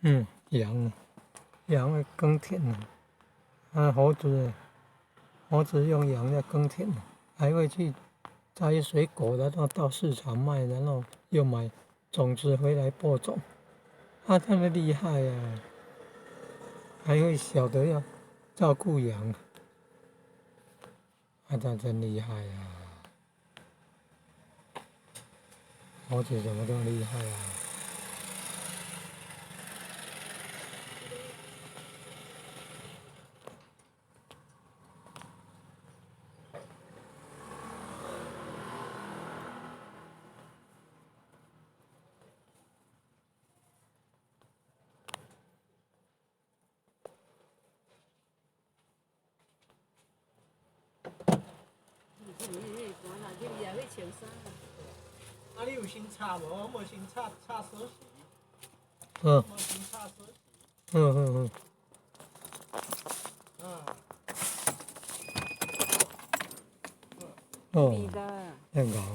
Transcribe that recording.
嗯，羊，羊會耕田啊，啊，猴子，猴子用羊在耕田，還會去摘水果，然後到市場賣，然後又買種子回來播種，啊，他們厲害啊，還會曉得要照顧羊，啊，他真厲害啊，猴子怎麼這麼厲害啊？啊，你有先插無？我無先插插鎖匙。無先插鎖匙。啊。哦，真𠢕。